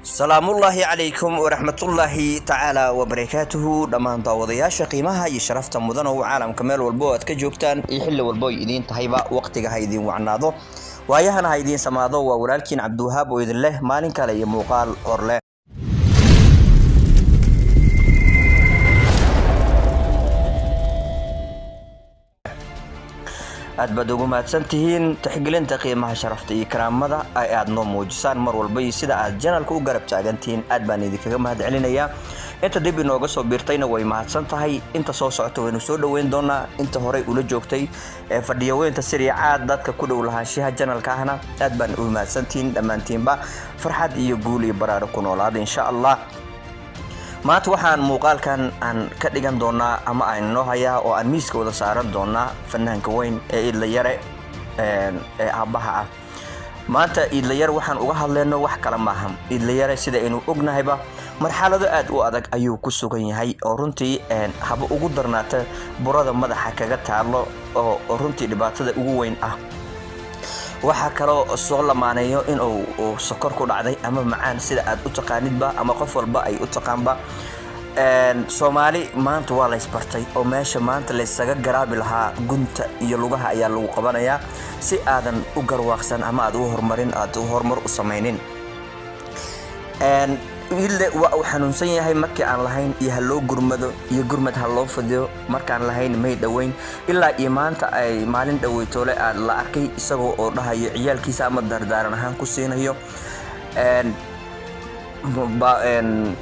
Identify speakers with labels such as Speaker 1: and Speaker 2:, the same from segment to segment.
Speaker 1: Salaamullaahi calaykum waraxmatullaahi tacaala wabarakaatuhu. Dhammaan daawadayaasha qiimaha iyo sharafta mudan oo caalamka meel walbo aad ka joogtaan iyo xilli walbo ay idiin tahayba, waqtiga ha idiin wacnaado, waayahana ha idiin samaado. Waa walaalkiin Cabdiwahaab oo idin leh maalin kale iyo muuqaal hor leh. Aad baad ugu mahadsan tihiin tixgelinta, qiimaha, sharafta iyo karaamada ay aad noo muujisaan mar walba iyo sida aad channelka u garab taagantihiin. Aad baan idinkaga mahad celinayaa. Inta dib inooga soo biirtayna way mahadsan tahay, inta soo socota waynu soo dhoweyn doonaa, inta horey ula joogtay ee fadhiyaweynta siriicaad dadka ku dhow lahaanshaha channelka ahna aad baan u mahadsantihiin dhammaantiinba. Farxad iyo guul iyo baraaro ku noolaada, insha Allah. Maanta waxaan muuqaalkan aan ka dhigan doonaa ama aan inoo hayaa oo aan miiska wada saaran doonaa fanaanka weyn ee Iidle Yare ee aabbaha ah. Maanta Iidle Yare waxaan uga hadlayno wax kale maaha. Iidle Yare, sida aynu ognahayba, marxalado aad u adag ayuu ku sugan yahay oo runtii haba ugu darnaata burada madaxa kaga taalo oo runtii dhibaatada ugu weyn ah. Waxaa kaloo soo lamaaneeyo inuu sokor ku dhacday ama macaan, sida aad u taqaanidba ama qof walba ay u taqaanba. Soomaali maanta waa laysbartay oo meesha maanta laysaga garaabi lahaa gunta iyo lugaha ayaa lagu qabanayaa si aadan u garwaaqsan ama aad u horumarin, aad horumar u samaynin. Iidle waa uu xanuunsan yahay markii aan lahayn iyo ha loo gurmado iyo gurmad ha loo fidiyo markaan lahayn may dhoweyn, ilaa iyo maanta ay maalin dhoweytoole aad la arkay isagoo oo dhahayo ciyaalkiisa ama dardaaran ahaan ku siinayo,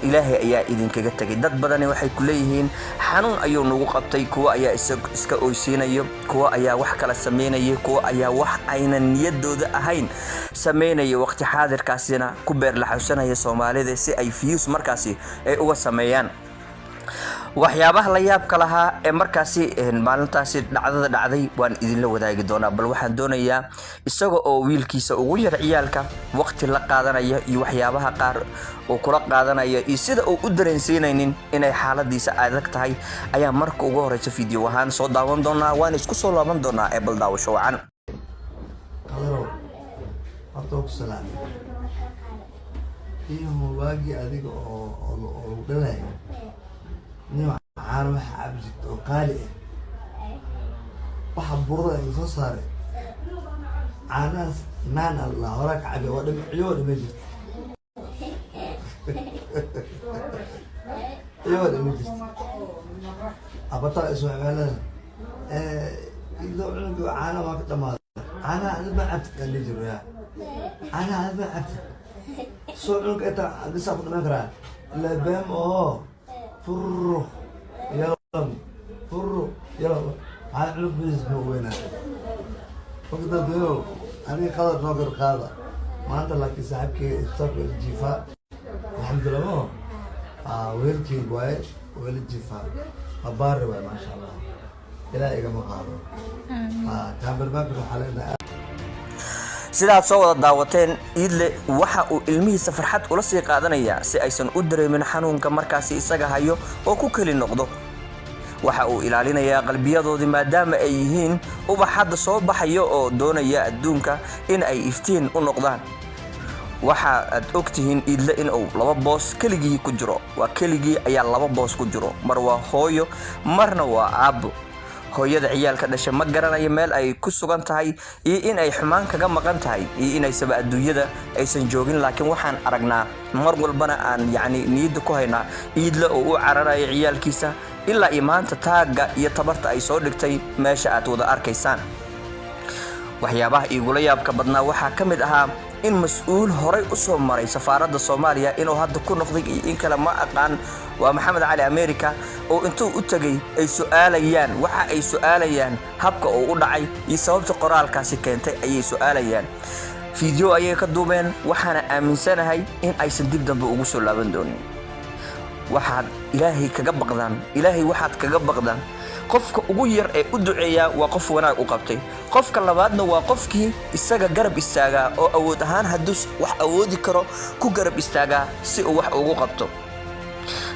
Speaker 1: "Ilaahay ayaa idinkaga tegay." Dad badani waxay ku leeyihiin xanuun ayuu nagu qabtay. Kuwa ayaa iska oysiinayo, kuwa ayaa wax kala sameynaya, kuwa ayaa wax aynan niyadooda ahayn sameynaya, waqti xaadirkaasina ku beerlaxawsanaya Soomaalida si ay views markaasi ay uga sameeyaan. Waxyaabaha la yaabka lahaa ee markaasi maalintaasi dhacdada dhacday waan idinla wadaagi doonaa. Bal waxaan doonayaa isaga oo wiilkiisa ugu yar ciyaalka waqti la qaadanaya iyo waxyaabaha qaar uu kula qaadanayo iyo sida uu u dareensiinaynin inay xaaladiisa adag tahay ayaa marka ugu horeysa video ahaan soo daawan doonaa, waan isku soo laaban doonaa ee bal daawasho wacan.
Speaker 2: Qadarow, horta waa ku salaamay. Iyo waagii adiga oo lagu dhalayo nin caano waxa cabi jirta oo qaali ah, waxa burada iga soo saaray caanahaas naan allah horaa ka cabi waa dham ciyo, waa dhama jirta, ciyo waa dhama jirta. Abataa ismacmaalada idoo cunuga caanaha waa ka dhamaaday. Caanaha adid ma cabtid aan dhihi jiro, yaa caanaha adid ma cabtid soo cunuga intaa bisaa ku dhamaan karaa ilaa beem oo furu yalam furu yalam. Maxaa cunug biis ma weynaa marka dadweynow, aniga qadar noo gar qaada maanta, laakiin saaxiibkeyga isbitaalka wala jiifaa, alxamdulillah. Mo weelkeyga waaye, wala jiifaa, abaari waaye, maasha Allah, ilaah igama qaado. Cameramanka waxaa leenahay.
Speaker 1: Sidaad soo wada daawateen, Iidle waxa uu ilmihiisa farxad ula sii qaadanayaa si aysan u dareemin xanuunka markaasi isaga hayo oo ku keli noqdo. Waxa uu ilaalinayaa qalbiyadoodii maadaama ay yihiin ubax hadda soo baxayo oo doonaya adduunka in ay iftiin u noqdaan. Waxa aad ogtihiin Iidle inuu laba boos keligii ku jiro. Waa keligii ayaa laba boos ku jiro, mar waa hooyo, marna waa aabbo. Hooyada ciyaalka dhasha ma garanayo meel ay ku sugan tahay iyo in ay xumaan kaga maqan tahay iyo inaysaba adduunyada aysan joogin, laakiin waxaan aragnaa mar walbana aan yacni niyadda ku haynaa Iidle oo u cararayo ciyaalkiisa ilaa iyo maanta taagga iyo tabarta ay soo dhigtay meesha aad wada arkaysaan. Waxyaabaha iigula yaabka badnaa waxaa ka mid ahaa in mas-uul horay u soo maray safaaradda Soomaaliya, inuu hadda ku noqday iyo in kale ma aqaan, waa Maxamed Cali America, oo intuu u tegay ay su'aalayaan. Waxa ay su'aalayaan habka uu u dhacay iyo sababta qoraalkaasi keentay ayay su'aalayaan. Video ayay ka duubeen, waxaana aaminsanahay in aysan dib dambe ugu soo laaban doonin. Waxaad Ilaahay kaga baqdaan, Ilaahay waxaad kaga baqdaan, qofka ugu yar ee u duceeyaa waa qof wanaag u qabtay, qofka labaadna waa qofkii isaga garab istaagaa oo awood ahaan hadduu wax awoodi karo ku garab istaagaa si uu wax ugu qabto.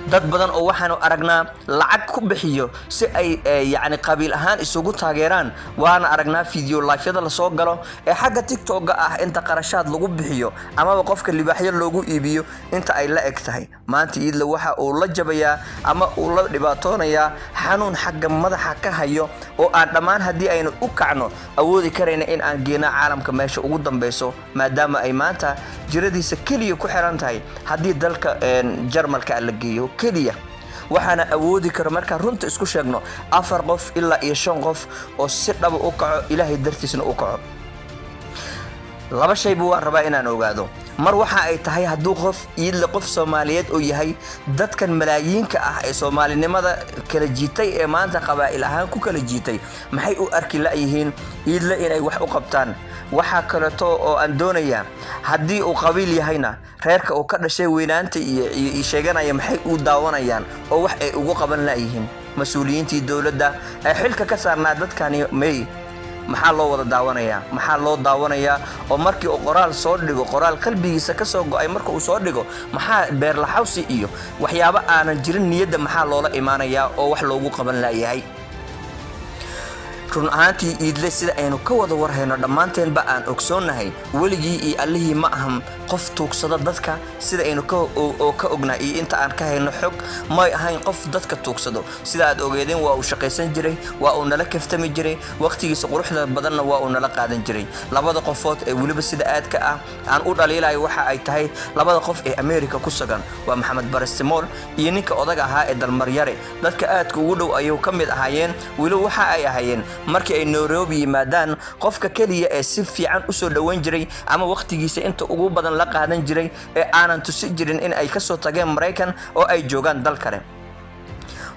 Speaker 1: Dad badan oo waxaanu aragnaa lacag ku bixiyo si ay yacni qabiil ahaan isugu taageeraan. Waana aragnaa video live-yada lasoo galo ee xagga TikTok-ga ah, inta qarashaad lagu bixiyo amaba qofka libaaxyo loogu iibiyo inta ay la eg tahay. Maanta Iidle waxa uu la jabayaa ama uu la dhibaatoonayaa xanuun xagga madaxa ka hayo oo aan dhammaan haddii aynu u kacno awoodi karayna in aan geeno caalamka meesha ugu dambeyso, maadaama ay maanta jiradiisa keliya ku xiran tahay haddii dalka Jarmalka la geeyo keliya. Waxaana awoodi karo, markaan runta isku sheegno, afar qof ilaa iyo shan qof oo si dhaba u kaco, Ilaahay dartiisna u kaco. Laba shayba waan rabaa inaan ogaado. Mar waxa ay tahay, hadduu qof Iidle qof Soomaaliyeed oo yahay, dadkan malaayiinka ah ee Soomaalinimada kala jiitay ee maanta qabaa'il ahaan ku kala jiitay, maxay u arki la'yihiin Iidle inay wax u qabtaan? Waxaa kaleeto oo aan doonayaa, haddii uu qabiil yahayna, reerka uu ka dhashay weynaanta iyo sheeganaya maxay u daawanayaan oo wax ay ugu qaban la'yihiin? Mas-uuliyiintii dowladda ee xilka ka saarnaa dadkani may, maxaa loo wada daawanayaa? Maxaa loo daawanayaa oo markii uu qoraal soo dhigo, qoraal qalbigiisa ka soo go'ay marka uu soo dhigo, maxaa beerlaxawsi iyo waxyaabo aanan jirin niyadda maxaa loola imaanayaa oo wax loogu qaban la'yahay? Run ahaantii, Iidle sida aynu ka wada warhayno dhammaanteenba aan ogsoonnahay, weligii iyo allihii ma ahan qof tuugsada dadka. Sida aynu oo ka ognaa iyo inta aan ka hayno xog, may ahayn qof dadka tuugsado. Sida aad ogeedeen, waa uu shaqaysan jiray, waa uu nala kaftami jiray, waqtigiisa quruxda badanna waa uu nala qaadan jiray. Labada qofood ee weliba sida aadka ah aan u dhaliilayo waxa ay tahay labada qof ee America ku sugan, waa Maxamed Barastimool iyo ninka odaga ahaa ee Dalmaryare. Dadka aadka ugu dhow ayuu ka mid ahaayeen. Weliba waxa ay ahaayeen markii ay Nairobi yimaadaan qofka keliya ee si fiican u soo dhoweyn jiray ama waqtigiisa inta ugu badan la qaadan jiray ee aanan tusi jirin in ay kasoo tageen Maraykan oo ay joogaan dal kale.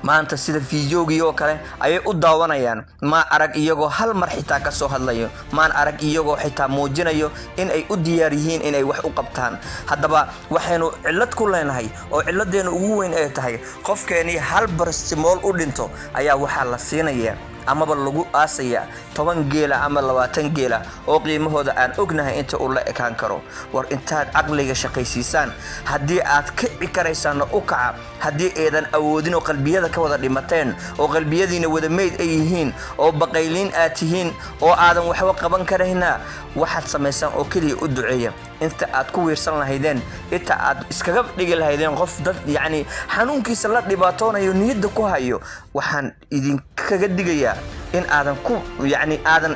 Speaker 1: Maanta sida fideogii oo kale ayay u daawanayaan. Ma arag iyagoo hal mar xitaa ka soo hadlayo, maan arag iyagoo xitaa muujinayo in ay u diyaar yihiin inay wax u qabtaan. Haddaba waxaynu cillad ku leenahay oo cilladeena ugu weyn ay tahay, qofkeenii hal barastimool u dhinto ayaa waxaa la siinaya amaba lagu aasaya 10 geela ama 20 geela oo qiimahooda aan ognahay inta uu la ekaan karo. War intaad caqliga shaqaysiisaan, haddii aad kici karaysaanna u kaca. Haddii aydan awoodin oo qalbiyada ka wada dhimateen oo qalbiyadiina wada meyd ay yihiin oo baqayliin aad tihiin oo aadan waxba qaban karayna, waxaad samaysaan oo keliya u duceeya. Inta aad ku wiirsan lahaydeen, inta aad iskaga dhigi lahaydeen qof dad yacni xanuunkiisa la dhibaatoonayo niyadda ku hayo, waxaan idinkaga digayaa in aadan ku yacni aadan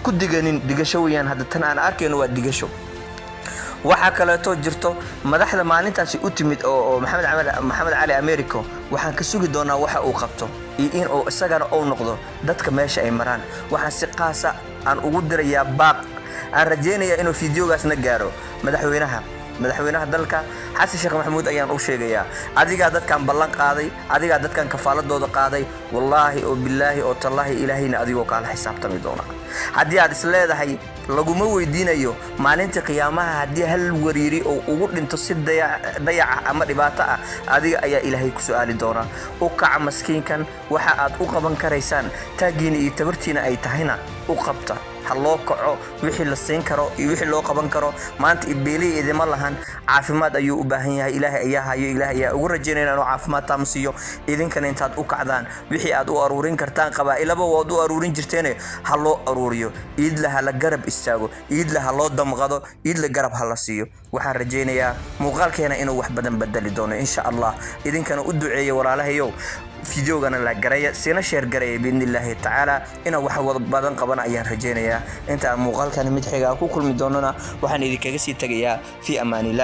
Speaker 1: ku diganin. Digasho weeyaan hadda tan aan arkayno, waa digasho. Waxaa kaleeto jirto madaxda maalintaasi u timid oo Maxamed Cali Americo, waxaan ka sugi doonaa waxa uu qabto iyo in uu isagana uu noqdo dadka meesha ay maraan. Waxaan si qaasa aan ugu dirayaa baaq, aan rajaynayaa inuu fideogaasna gaaro madaxweynaha dalka, Xasan Sheekh Maxamuud, ayaan u sheegayaa: adigaa dadkan ballan qaaday, adigaa dadkan kafaaladooda qaaday. Wallaahi oo bilaahi oo tallaahi, Ilaahayna adigoo kaala xisaabtami doona. Haddii aad is leedahay laguma weydiinayo maalinta qiyaamaha, haddii hal wariiri oo ugu dhinto si dayaca ama dhibaato ah, adiga ayaa Ilaahay ku su'aali doonaa. U kaca maskiinkan. Waxa aad u qaban karaysaan, taaggiina iyo tabartiina ay tahayna, u qabta. Ha loo kaco wixii la siin karo iyo wixii loo qaban karo. Maanta ibeeliya idima lahan, caafimaad ayuu u baahan yahay. Ilaahay ayaa hayo, Ilaahay ayaa ugu rajaynaya inuu caafimaad taam siiyo. Idinkana intaad u kacdaan wixii aad u aruurin kartaan, qabaa'ilaba waad u aruurin jirteene, ha loo aruuriyo. Iidla ha la garab istaago, Iidla ha loo damqado, Iidla garab ha la siiyo. Waxaan rajaynayaa muuqaalkeena inuu wax badan bedeli doono, insha Allah. Idinkana u duceeya, walaalahayow. Fideogana la gareeya, siina share gareeya. Biidni illaahi tacaala inaan wax wada badan qaban ayaan rajaynayaa. Inta aan muuqaalkani mid xiga ku kulmi doonana, waxaan idinkaga sii tegayaa fii amaanillaah.